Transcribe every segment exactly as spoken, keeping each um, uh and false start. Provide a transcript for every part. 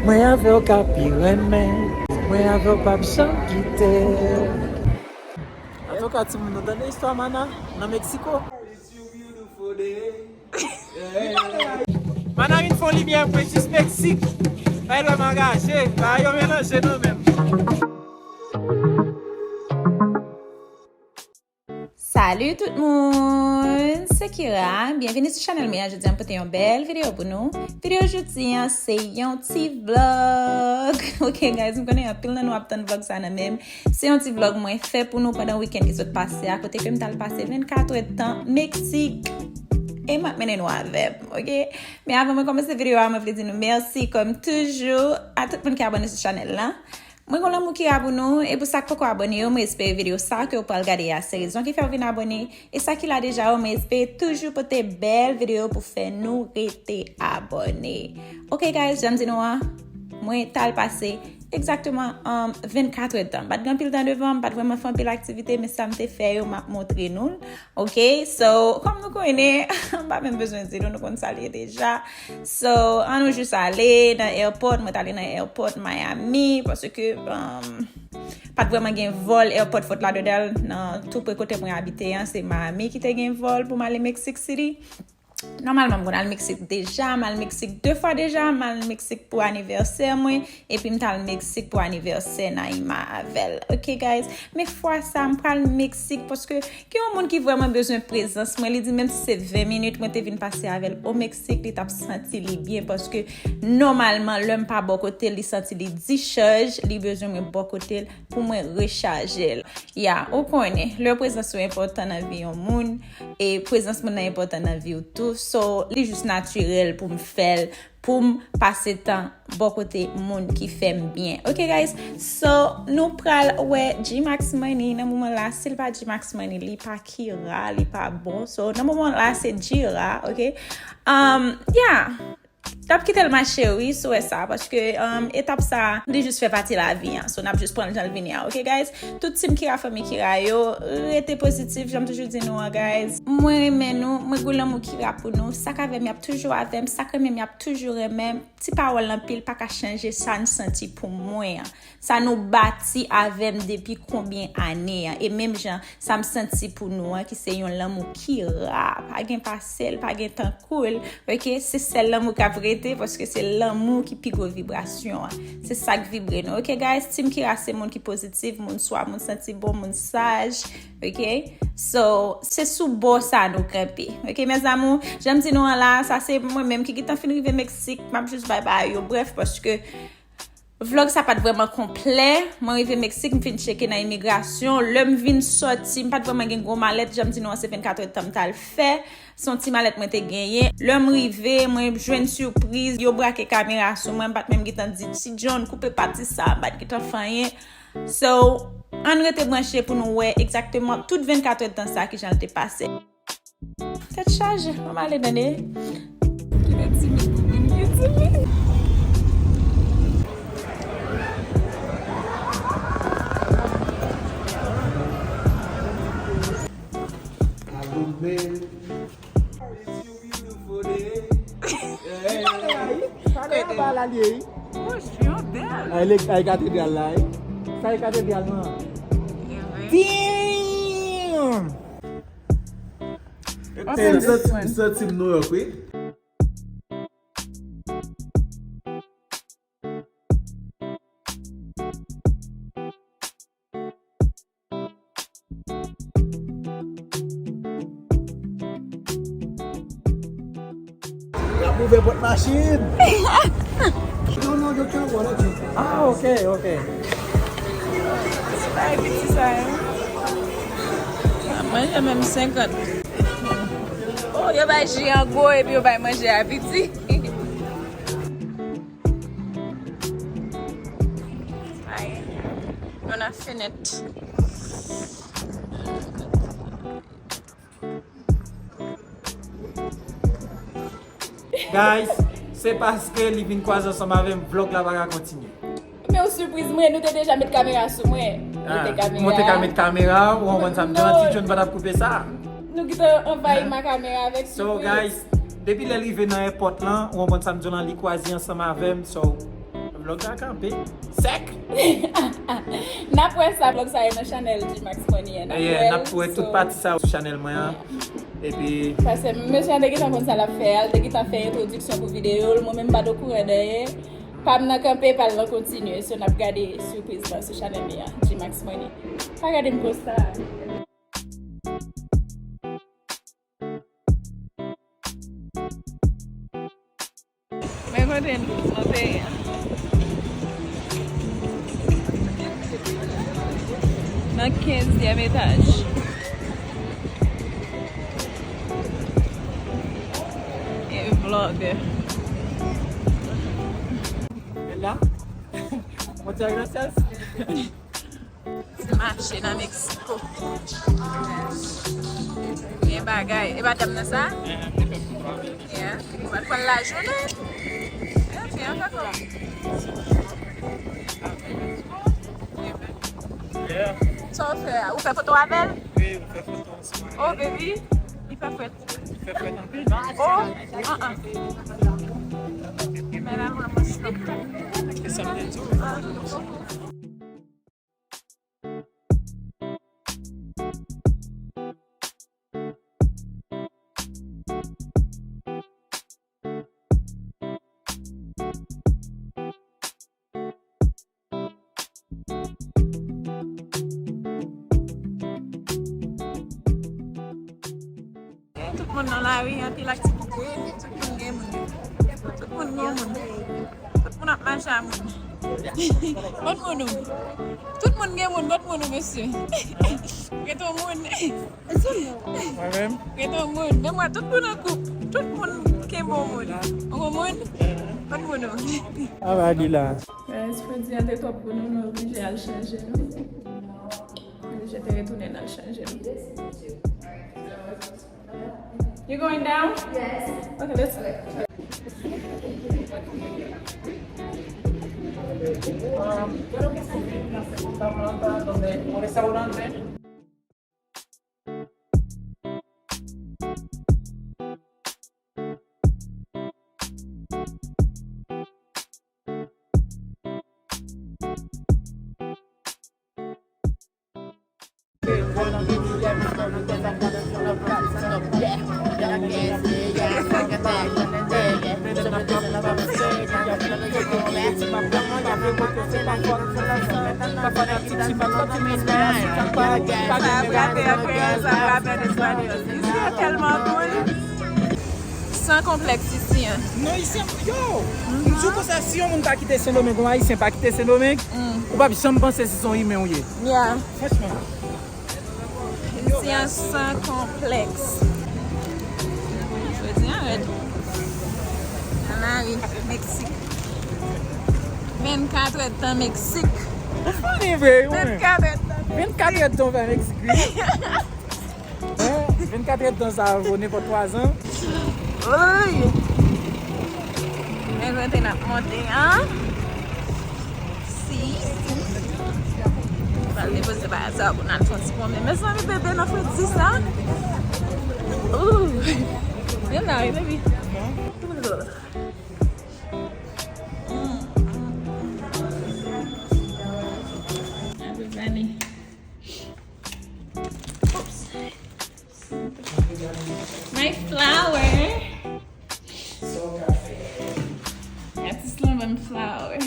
Mwen avè w ka pi renmen, mwen avè w p ap janm kite. Antouka, timoun, nou tande istwa Mana nan Meksiko? Mana vin fè yon limyè pou jis Meksik. Bay lè m angaje, bay yo melanje nou menm. Salut tout moun! Se Kira. Byenvini sou chanèl mwen an. Jodi an, m pote yon bèl videyo pou nou. Videyo jodi an, se yon ti vlog. Ok, guys, m konnen anpil nan nou ap tann vlog sa nan men m. Se yon ti vlog mwen fè pou nou pandan wikenn ki sot pase a, kote ke m t al pase vennkat èdtan Meksik. E m ap mennen nou avè m, ok? Men avan mwen kòmanse videyo a, mwen vle di nou mèsi, kòm toujou, a tout moun ki abòne sou chanèl la. Mwen gon lanmou ki ra pou nou, e pou sa k poko abòne yo, mwen espere videyo sa ke w pral gade a se rezon ki fè w vin abòne, e sa ki la deja yo, mwen espere toujou pote bèl videyo pou fè nou rete abòne. Ok, guys, jan m di nou an, mwen t al pase egzakteman, um, vennkat èdtan. M pa t gen anpil tan devan, m pa t vrèman fè anpil aktivite, men sa m te fè yo, m ap montre nou l. Ok, so, kòm nou konnen, m pa menm bezwen di nou, nou konn sa l ye deja. So, an nou jis ale nan airport, mwen t ale nan airport Miami, paske, um, pa t vrèman gen vòl airport Fort Lauderdale nan tou pre kote mwen abite an, se Miami ki te gen vòl pou m ale Mexico City. Nòmalman, m konn al Meksik deja, m al Meksik de fwa deja, m al Meksik pou anivèsè mwen, epi m t al Meksik pou anivèsè Naima avè l. Ok, guys, men fwa sa, m pral Meksik paske gen yon moun ki vrèman bezwen prezans mwen. Li di menm si se ven minit mwen te vin pase avè l o Meksik, li t ap santi li byen paske nòmalman, lè m pa bò kote l, li santi li dichaj, li bezwen mwen bò kote l pou mwen rechaje l. Ya, ou konnen, lè prezans ou enpòtan nan vi yon moun, e prezans moun nan enpòtan nan vi w tou. So, li jis natirèl pou m fè l, pou m pase tan bò kote moun ki fè m byen. Ok, guys? So, nou pral wè G-Max Money nan moman la. Si l pa G-Max Money, li pa Kira, li pa bon. So, nan moman la, se Jira, ok? Um, yeah. N ap kite l mache, wi, si w wè sa, paske, um, etap sa, li jis fè pati lavi an. So, n ap jis pran l jan l vini an, ok, guys? Tout team Kira, fanmi Kira yo, rete pozitif, jan m toujou di nou an, guys. Mwen renmen nou, mwen gon lanmou Kira pou nou. Sa k avè m, y ap toujou avè m. Sa k renmen m, y ap toujou renmen m. Ti pawòl anpil pa ka chanje sa n santi pou mwen an. Sa nou bati avè m depi konbyen ane an. E menm jan, sa m santi pou nou an, ki se yon lanmou ki ra. Pa gen pase l, pa gen tankou l. Ok? Se sèl lanmou k ap rete, paske se lanmou ki pi gwo vibrasyon an. Se sa k vibre nou. Ok, guys? Team Kira se moun ki pozitif, moun swa, moun santi bon, moun saj. Ok? So, se sou bò sa nou kanpe. Ok, mes amours? Jan m di nou an la, sa se mwen menm ki gentan fin rive Meksik. M ap jis bay bagay yo brèf, paske vlog sa pa t vrèman konplè. Mwen rive Meksik, m fin tcheke nan imigrasyon. Lè m vin sòti, m pa t vrèman gen gwo malèt. Jan m di nou an, se vennkat èdtan m t al fè. Se yon ti malèt mwen te genyen. Lè m rive, mwen jwenn sipriz. Yo brake kamera sou mwen. M pa t menm gentan di Ti John koupe pati sa. M pa t gentan fè anyen. So, ann rete branche pou nou wè egzakteman tout vennkat èdtan sa kijan l te pase. Tèt chaje, ann ale, tande. Kite timid pou moun ki timid. Sa de anba la li ye, wi. Ay, katedral la, wi. Sa e katedral nan. Damn! Hey, m santi, m santi m New York, wi. Y ap ouvè pòt machin. No, no, you can't walk. Ah, ok, ok. Se pa piti sa, hein? Ah, manje menm senkant. Oh, yo bay ji an gwo epi yo bay manje a piti. Ay, nou nan fenèt. Guys, se paske li vin kwaze ansanm avè m, vlog la pa ka kontinye. Men yon sipriz mwen, nou te deja met kamera sou mwen. Monte kamera. Monte ka met kamera, ou konprann sa m di w, Ti John pa t ap koupe sa. Nou gentan anvayi ma kamera avèk sipriz. So, guys, depi lè l rive nan èpòt lan, ou konprann sa m di w lan, li kwaze ansanm avè m, so, Vlòg la kanpe sèk. N ap wè sa, vlòg sa yo nan chanèl G-Max Money an. N ap wè l, n ap wè tout pati sa yo sou chanèl mwen an. Epi. Paske mesye an te gentan konn sa l ap fè a, l te gentan fè entwodiksyon pou videyo l, mwen menm m pa t okouran de anyen. Pa m nan kanpe, pa l nan kontinye. So n ap gade sipriz lan sou chanèl li an, G-Max Money. Pa gade m konsa. Men kote nou, nou te ye a. Nan kenzyèm etaj. E vlogger. Bella, muchas gracias. Ti mache nan Meksiko. Gen bagay. E pa dam nan sa? Yeah. Ou pral pran lajounen? Ok, an dakò. Sa w fè a? Ou fè foto avè l? Wi, ou fè foto ansanm. Oh, baby, li fè frèt. Li fè frèt anpil. Oh, an an. Men la, mwen, mwen, se sa m te di w. Tout moun nan lari, anpil aktivite, tout moun gen moun. Tout moun gen moun. Tout moun ap mache a moun. Kot moun ou? Tout moun gen moun, kot moun ou, mesye? Gen yon moun. Mwen menm? Gen yon moun. Men mwen, tout moun an koup. Tout moun kenbe yon moun. Yon moun, kot moun ou? Sa va di la. Guys, fredi a te twòp pou nou, nou oblije al chanje nou. Oblije te retounen al chanje nou. You going down? Yes. Okay, let's go. Um, yo lo que se vive en la segunda planta, donde por esa volante. San konplèks isi an. Non, isi an, yo! M di w konsa, si yon moun pa kite Sendomeng, yon Ayisyen pa kite Sendomeng, ou p ap janm panse si se yon imen ou ye. Yeah. Franchman. Isi an san konplèks. Jodi an rèd. Nan lari Meksik. Vennkat èdtan Meksik. Ou funny vre, ou menm. Vennkat èdtan Meksik. Vennkat èdtan ou fè Meksik, wi. Hein? Vennkat èdtan sa a vo nenpòt twa zan. Woy! Men kote n ap monte an. Si, si. Pral depoze bagay sa pou n al fè yon ti pwonmen. Mezanmi, bebe nan fredi sa. Ooh. Vin la, wi, baby. Apre vani. Oops. My flower. Atis lan ban m flower.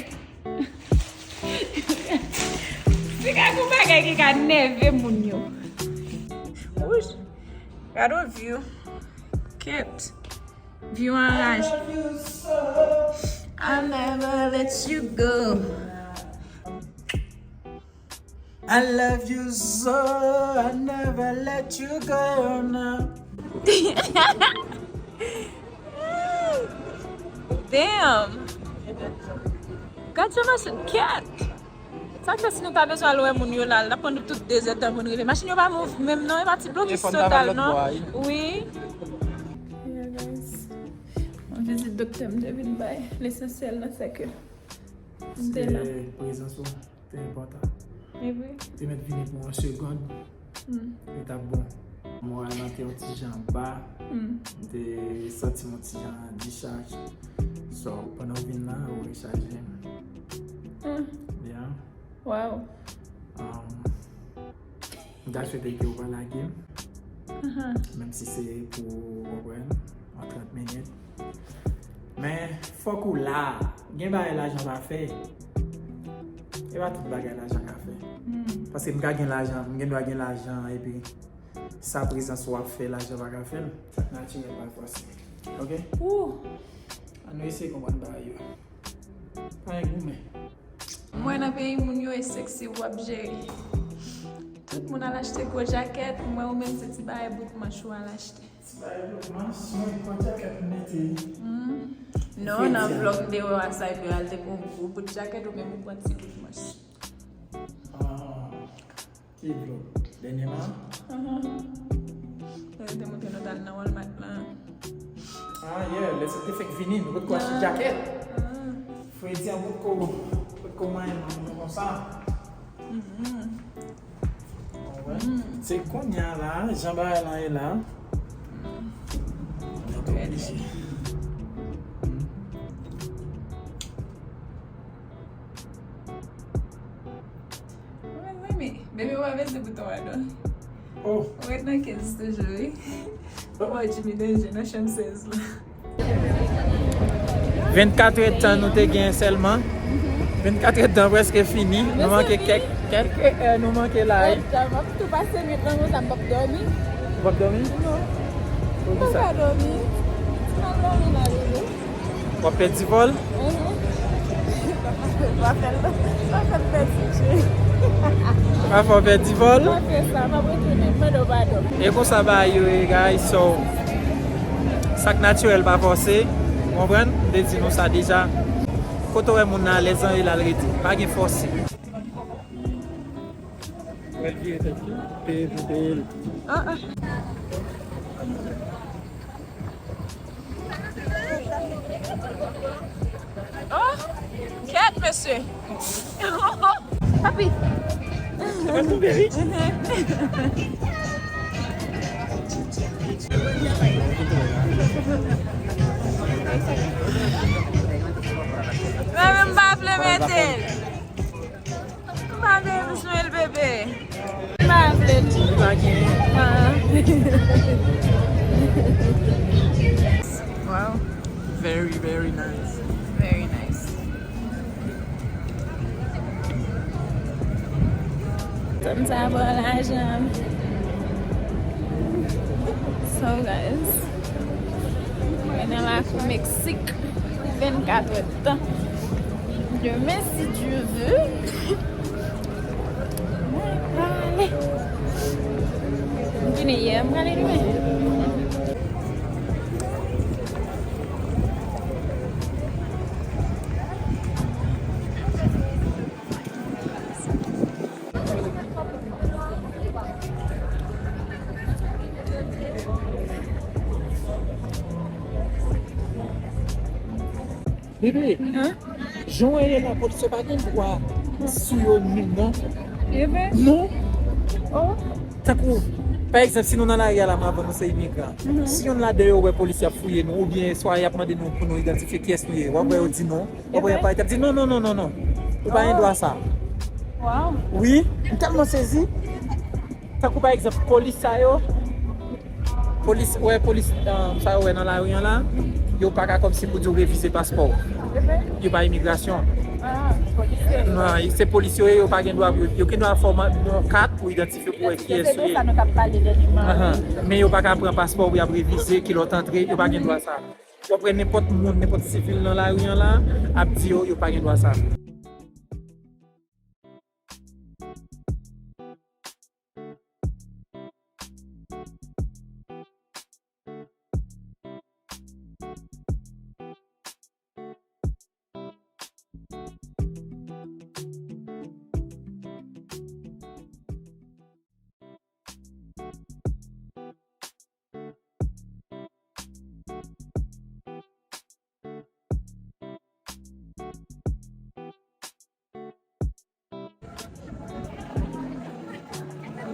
Se ka gon bagay ki ka nève moun yo. Wouch. Gade yon view. Kèt. View anraje. I never let you go. I love you so, I never let you go, no. Damn! Gad jan machin kèt! Sa k fè si nou ta bezwen al wè moun yo la, l ap pran nou tout de zèdtan pou n rive. Machin yo pa move menm non, e pa ti blokis total non. Wi. Yeah, guys. Yon vizit doktè m te vin bay. Lesansyèl lan se ke m te la. Se prezans ou. Te enpòtan. Li te mèt vini pou yon segond, li t ap bon. Moral lan te yon ti jan ba, m te santi m yon ti jan an dichaj. So, pandan w vin la, ou rechaje m. Yeah. Wow. Um, m ta swete ke w pa lage m. Menm si se pou, w konprann, an trant minit. Men, fòk ou la. Gen bagay lajan pa fè. E pa tout bagay lajan ka fè. Paske m ka gen lajan, m gen dwa gen lajan, epi sa prezans ou ap fè, lajan pa ka fè l. Sa k natirèl pa fòse. Ok? Ann nou eseye konprann bagay yo. Pa gen goumen. M wè nan peyi moun yo e seksi w ap jere. Tout moun al achte gwo jakèt, m wè ou menm se ti bagay bout manch ou al achte. Ti bagay bout manch, mwen gwo jakèt m mete. Non, nan vlòg deyò a sa, epi al te pran gwo bout jakèt, ou menm ou pran ti bout manch. Ah. Ki vlòg? Dènyèman? Lè yo te montre nou t al nan Walmart lan. Ah, yeah, lè sa te fèk vini, nou potko achte jakèt. Fredi an potko, potko manyen manmi nou konsa. Ou wè? Se kounye a la, jan bagay lan ye la. Nou oblije. Mezanmi, bebe w pa peze bouton an non. Oh. Ou ret nan kenz toujou, wi. Ou wè Jimmy danje nan chanm sèz la. Vennkat èdtan nou te gen sèlman. Vennkat èdtan prèske fini. Nou manke kèk, kèk, eh, nou manke la, eh. M ap tou pase nwit lan konsa, m p ap dòmi. Ou p ap dòmi? Non. Poukisa? M pa ka dòmi. M al dòmi la, bebe. W ap pèdi vòl? Mhm. Pa fè l, pa fè l pèdi, cheri. Pa fè w pèdi vòl? Pa fè sa, m ap retounen, m mande w padon. E konsa bagay yo ye, guys, so, sa k natirèl pa fòse, w konprann? M te di nou sa deja. Kote w wè moun nan alèz lan, e la l rete. Pa gen fòse. Wè l vire tèt li, peye pou peye l. Ah, ah. Oh, kèt, mesye. Papi. Sa va twouve, wi. Mwen menm m pa vle mete l. M pa vle bezwen l, bebe. M pa vle l. Pa gen. Ah. Wow. Very, very nice. Very nice. Tann sa pran lajan. So, guys, mwen nan lakou Meksik pou vennkat èdtan. Demen, si Dye ve, mwen prale. M vini yè, m prale demen. Bebe, jan w ye la, polis yo pa gen dwa sou yo menm, non. Non. Tankou, pa egzanp, si nou nan lari a la, m avè w, nou se imigran. Si yonn ladan yo wè polis y ap fouye nou, oubyen swa y ap mande nou pou nou idantifye kiyès nou ye, w ap wè yo di non. W ap wè y ap parèt, y ap di non, non, non, non, non. Ou pa gen dwa sa. Wi, m tèlman sezi. Tankou pa egzanp, polis sa yo, polis, wè, polis, um, sa yo wè nan lari an la, yo pa ka kòmsi pou di w revize paspò w. Yo pa imigrasyon. Non, se polis yo ye, yo pa gen dwa, yo, yo gen dwa fè w yon kat pou idantifye, pou wè kiyès ou ye. Men yo pa ka pran paspò w pou y ap revize, kilòt antre, yo pa gen dwa sa. W ap wè nenpòt moun, nenpòt sivil nan lari an la, ap di yo, yo pa gen dwa sa.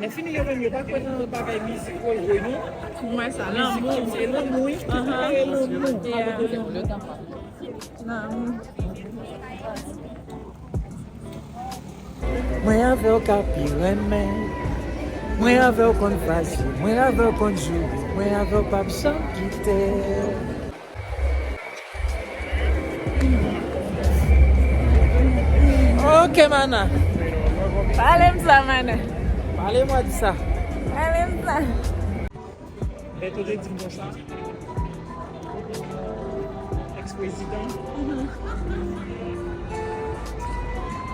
Lè fini yo menm yo pa kwè nan bagay mizik woy woy non. Mwen sa, lanmou. Mizik se lanmou wi. Tout bagay lanmou. Lanmou. Mwen avè w ka pi renmen. Mwen avè w konn fache. Mwen avè w konn joure. Mwen avè w p ap janm kite. Ok, Mana. Pale m sa, Mana. Pale mwa di sa. Pale m sa. Bèto te di m konsa, eksprezidan,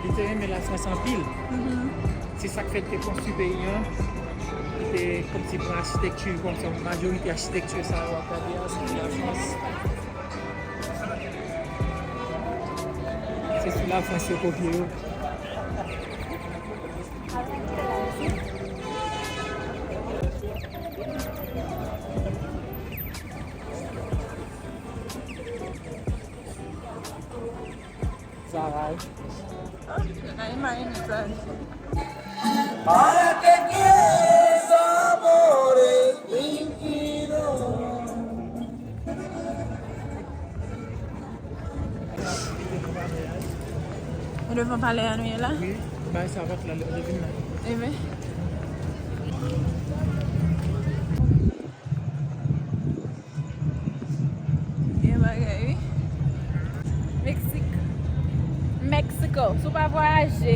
li te renmen Lafrans anpil. Se sa k fè l te konstwi peyi an. Li te kòmsi pran achitekti, kòmsi majorite achitekti sa yo w ap gade a, se Lafrans. Se sou Lafrans yo kopye yo. Sa ray. Oh, yo ka imajine sa. Ahora que quieres amores infinos. Nou devan palè a nou ye la? Wi, bay sa vat la, lè nou vin la. Ebyen. Gen bagay, wi. Meksik. Meksiko. Si w pa vwayaje,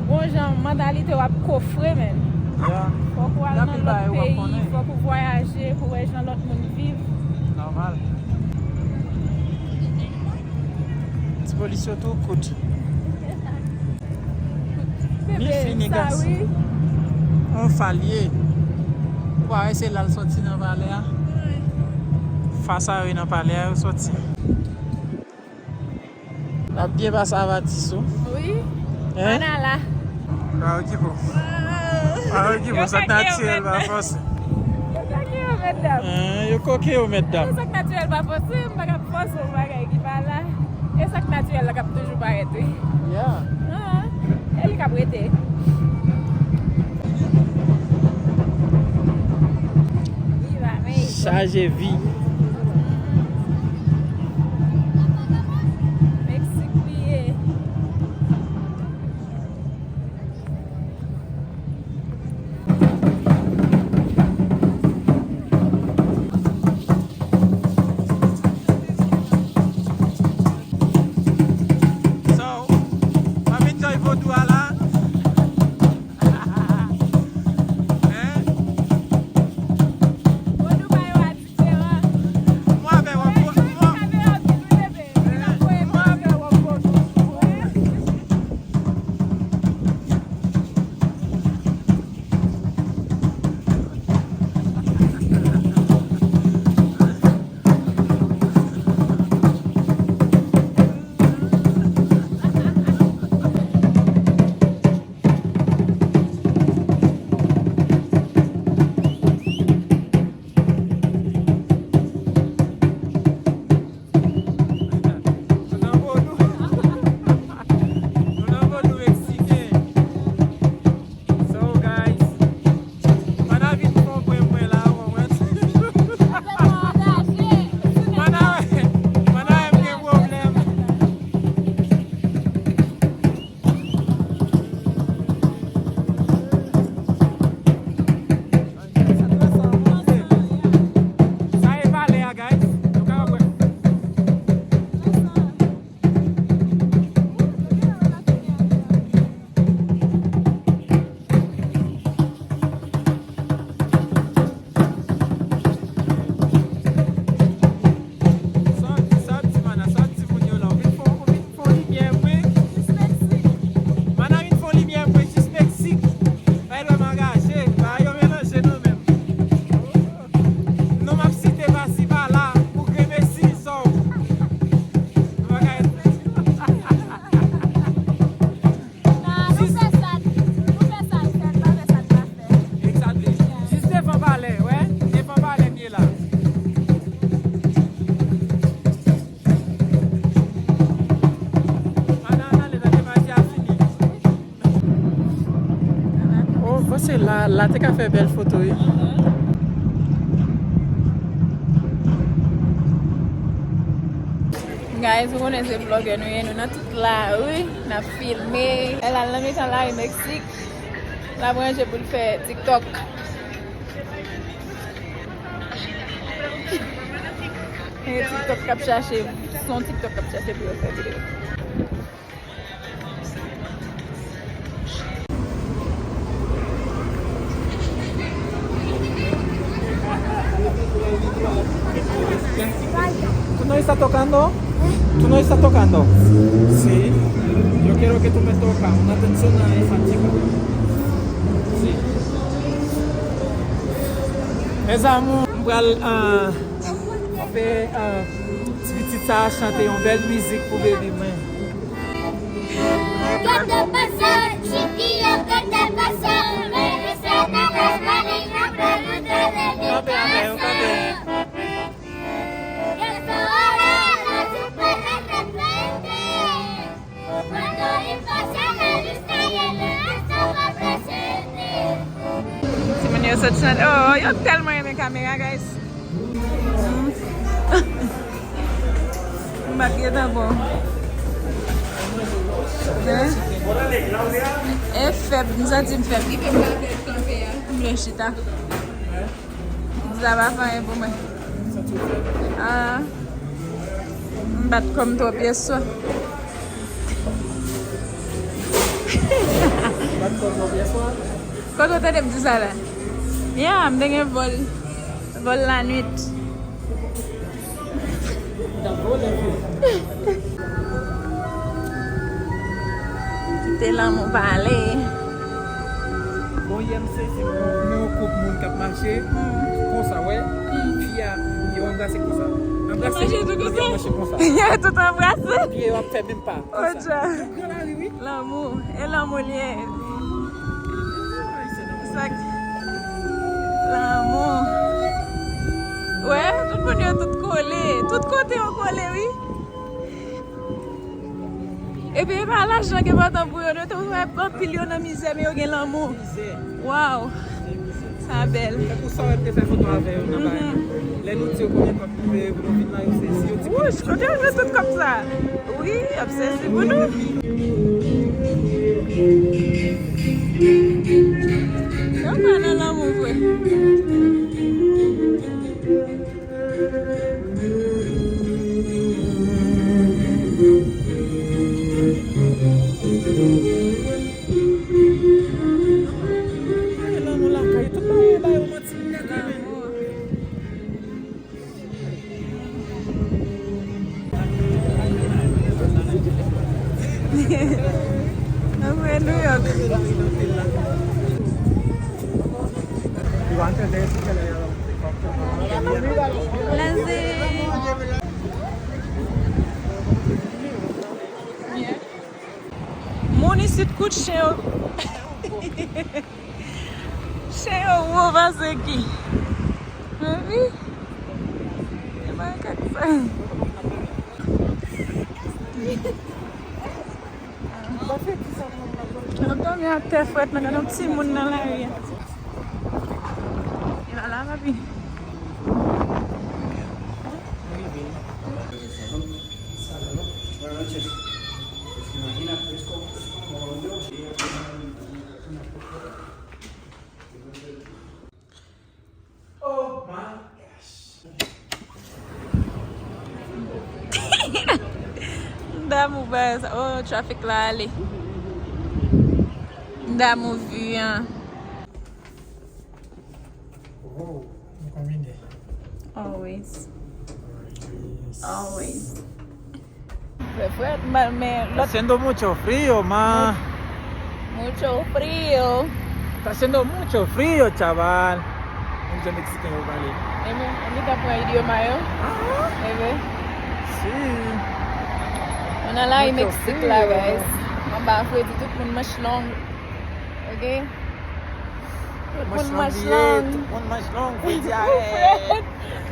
bon jan mantalite w ap kofre, menn. Ya. Fòk ou al nan lòt peyi, fòk ou vwayaje pou w wè jan lòt moun viv. Nòmal. Ti polis yo tou kout. Li fini, gason. On fa l ye. Ou pa wè se la l sòti nan palè a? Fa sa yo nan palè a yo sòti. L ap byen pase avè atis ou. Wi. Hein? Ana la. Pa okipe w. Pa okipe w, sa k natirèl pa fòse. Yo koke yo, mèt dam. Hein, yo koke yo, mèt dam. Sa k natirèl pa fòse, m pa ka fòse yon bagay ki pa la. E sa k natirèl la k ap toujou parèt, wi. Yeah. Ah, e li k ap rete. Viva Mexico. Chaje vi. Mexique, wi. So, w ap enjoy vodou a la? Hein? Vodou pa yo a diferan. Mwen avè w ap vodou. Nou nan vodou. Nou nan vodou meksiken. So, guys, pandan vin fè yon pwen mwen la, ou konprann? Pandan, pandan m gen pwoblèm. Sa e palè a, guys. Nou kapab wè. Sa w di, sa w di, Mana, sa w di moun yo la? Ou vin fè, ou vin fè limyè mwen. Jis Meksik. Mana vin fè limyè mwen, jis Meksik. Bay lè m angaje, bay yo melanje nou menm. Non m ap site pasi pala pou gremesi sa w. Nou pa ka. Non, nou fè sa, nou fè sa l fè, n pa fè sa l pa fè. Exactly. Jis devan palè, wè, devan palè m ye la. Ala, ala, ale, tande maji a fini. Oh, bon, se la, la te ka fè bèl foto, wi. M Guys, ou konnen se vlogger nou ye, nou nan tout lari, n ap filme. El al nan mitan lari Meksik, l ap ranje pou l fè TikTok. E TikTok k ap chache, se yon TikTok k ap chache pou yo fè videyo. ¿Tú no estás tocando? ¿Tú no estás tocando? Sí. Yo quiero que tú me tocas una canción a esa chica. Sí. Mes amours, m pral, ah, fè, ah, ti pitit sa a chante yon bèl mizik pou baby mwen. Gade pase, Chiki, yo gade pase, men se nan las malinga pregunta de mi casa. Eso ahora no se puede arrepentir. Cuando imposible está lleno, estaba presente. Timoun yo sot chante. Oh, yo tèlman renmen kamera, guys. M pa t gentan bon. Hein? E fèb, m santi m fèb. Ki fè m pa fè kanpe a? M vle chita. Sa pa fè anyen pou mwen. Ah. M bat kò m twòp yèswa. Bat kò w twòp yèswa? Kote w tande m di sa la? Ya, m te gen vòl. Vòl lanwit. Kite lanmou pale. Bon, yè m sezi, m wè yon koup moun k ap mache konsa, wè. Fi a, yo anbrase konsa. Anbrase, mache tou konsa. Mache konsa. Tout anbrase. Pye yo ap fè menm pa. Konsa. Yon gran lari, wi. Lanmou. E lanmou l ye. Sa k-, lanmou. Wè, tout moun yo tout kole. Tout kote yo kole, wi. Epi, e pa lajan ki enpòtan pou yo, non, te wè anpil yo nan mizè, men yo gen lanmou. Mizè. Waw. Sa bèl. Se pou sa w te fè foto avè yo nan bagay. Lè nou di yo konbyen kòb nou peye pou nou vin la, yo sezi, yo di. Wouch, kote yo jwenn tout kòb sa? Wi, y ap sezi pou nou. Yo pa nan lanmou vre. Ay, lanmou lakay, tout bagay ba yo manti, nèg la menm. Apre New York. Laze. Moun isit kout chen yo. Chen yo wo pase ki. Wi. E makak sa. N ap dòmi atè frèt nan, gade yon timoun nan lari a. E la la papi. Buenas noches. Pues imagínate, es como, es como yo. Oh my gosh. M damou bagay sa. Oh, traffic la ale. M damou vi an. Oh, nou konbine. Always. Always. Fè frèt, m al men lòt. Está haciendo mucho frío, ma. Mucho frío. Está haciendo mucho frío, chaval. Moun jan Meksiken yo pale. Emen, an nou ta pran idyoma yo. Ah. Emen. Si. Nou nan lari Meksik la, guys. Anba fredi, tout moun manch long. Ok? Tout moun manch long. Tout moun manch long, fredi a. Ou frèt.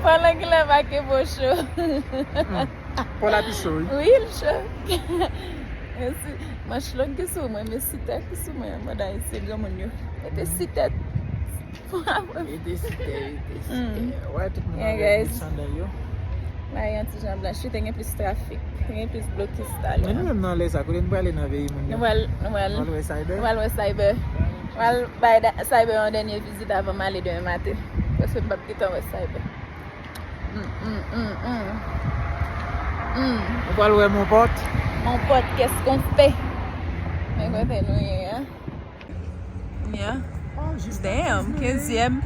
Pandan ki lè pa ke bo cho. Pòl la pi cho, wi. Wi, l cho. Mèsi. Manch long ki sou mwen, men sitè ki sou mwen, mòd ayisyen granmoun yo. Mete sitè. Mete sitè, mete sitè. Wè, tout moun avèk ti sandal yo. Bagay an ti jan blanch wi, te gen plis trafik, te gen plis blokis talè. Men nou menm nan lè sa, kote nou prale nan peyi moun yo? Nou pral, nou pral, nou pral wè Cyber? Nou pral wè Cyber. Nou pral bay da- Cyber yon dènye vizit avan m ale demen maten. Paske m p ap gentan wè Cyber. Mm, mm, mm, mm. Mm. Nou pral wè Mon Pòt. Mon Pòt, qu'est-ce qu'on fait? Men kote nou ye a? Yeah. Damn, kenzyèm.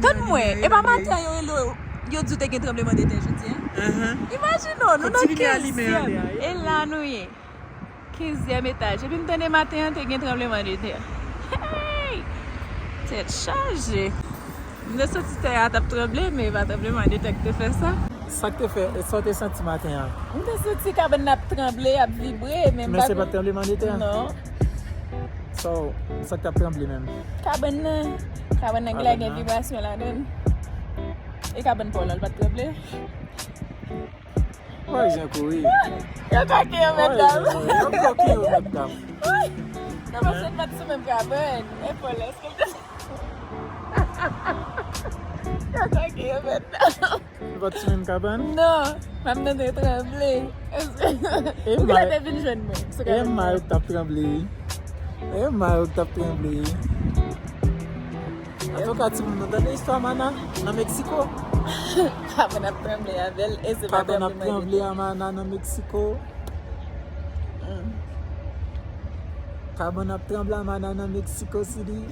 Tann mwen, e pa maten an yo rele w, yo di w te gen tranblemanntè jodi a? Imajine w, nou nan kenzyèm. E la nou ye. Kenzyèm etaj. Epi m tande maten an te gen tranblemanntè. Hey! Tèt chaje. M te santi tè a t ap tranble, men e pa tranblemanntè k te fè sa. Sa k te fè, sa w te santi maten an? M te santi kabann nan ap tranble, ap vibre, men m pa konn. Men se pa t tranblemanntè? Non. So, sa k t ap tranble menm? Kabann nan. Kabann nan genlè gen vibrasyon ladan l. E kabann pa w la, l pa t tranble? Woy, jan kouri. Yo atake yo, medam. Yo bloke yo, medam. Nan paske l pa t sou menm kabann. E pa w la, èske l te Yo atake yo, medam. Li pa t sou menm kabann? Non, m ap tande tranble. Ou genlè te vin jwenn mwen sou kabann. E m mayok t ap tranble. E m mayok t ap tranble. Antouka, timoun, nou tande istwa Mana nan Meksiko? Kabann ap tranble avè l, e se pa tranblemanntè. Kabann ap tranble a Mana nan Meksiko. Mm. Kabann ap tranble a Mana nan Mexico City.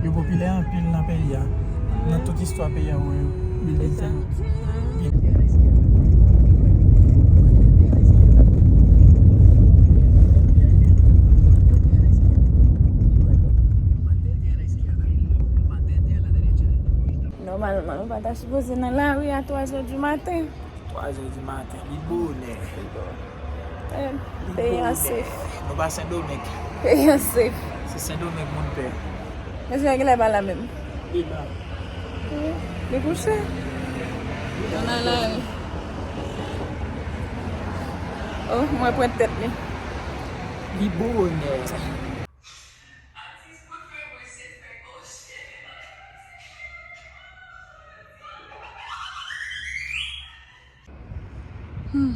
Yo popilè anpil nan peyi a. Nan tout istwa peyi a, wi, bilding sa yo. Nòmalman, nou pa ta sipoze nan lari a twa zè di maten. Twa zè di maten, li bonè. Eh, peyi a safe. Nou pa Sendomeng. Peyi a safe. Se Sendomeng moun pè. Mesye a genlè pa la menm. Li la. Li kouche. Yo nan lari. Oh, mwen pwent tèt li. Li bonè. Hmm.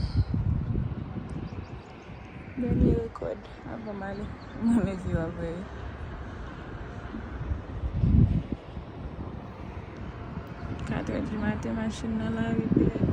Dènye rekòd avan m ale. Mwen mezi w ap veye. Katrè di maten, machin nan lari dèyè.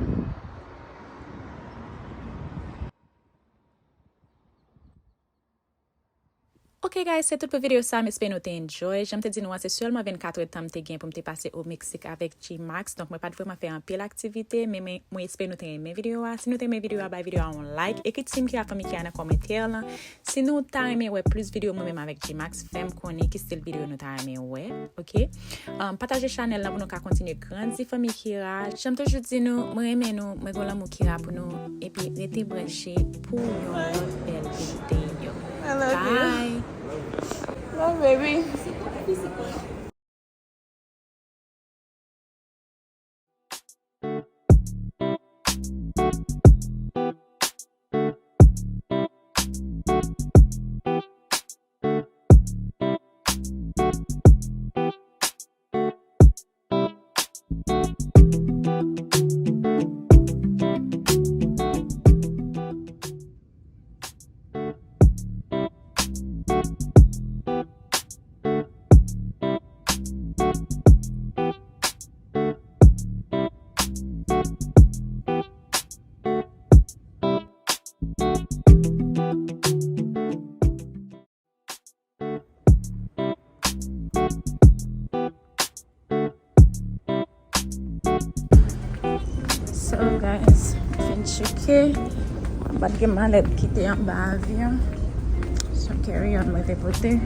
Ok guys, se tout pou videyo sa, m espere nou te enjoy. Jan m te di nou an, se sèlman vennkat èdtan m te gen pou m te pase o Meksik avèk G-Max, donk mwen pa t vrèman fè anpil aktivite, men mwen, mwen espere nou te renmen videyo a. Si nou te renmen videyo a, bay videyo a yon like, ekri Team Kira, Fanmi Kira nan kòmantè lan. Si nou ta renmen wè plis videyo mwen menm avèk G-Max, fè m konnen ki stil videyo nou ta renmen wè, ok? Um, pataje chanèl lan pou nou ka kontinye grandi, Fanmi Kira. Jan m toujou di nou, mwen renmen nou, mwen gen lanmou Kira pou nou, epi rete branche pou yon lòt bèl videyo. I love you. Bye. Love, baby. So guys, fin tcheke. Mwen pa t gen malèt kite anba avyon. Se yon carry-on mwen te pote.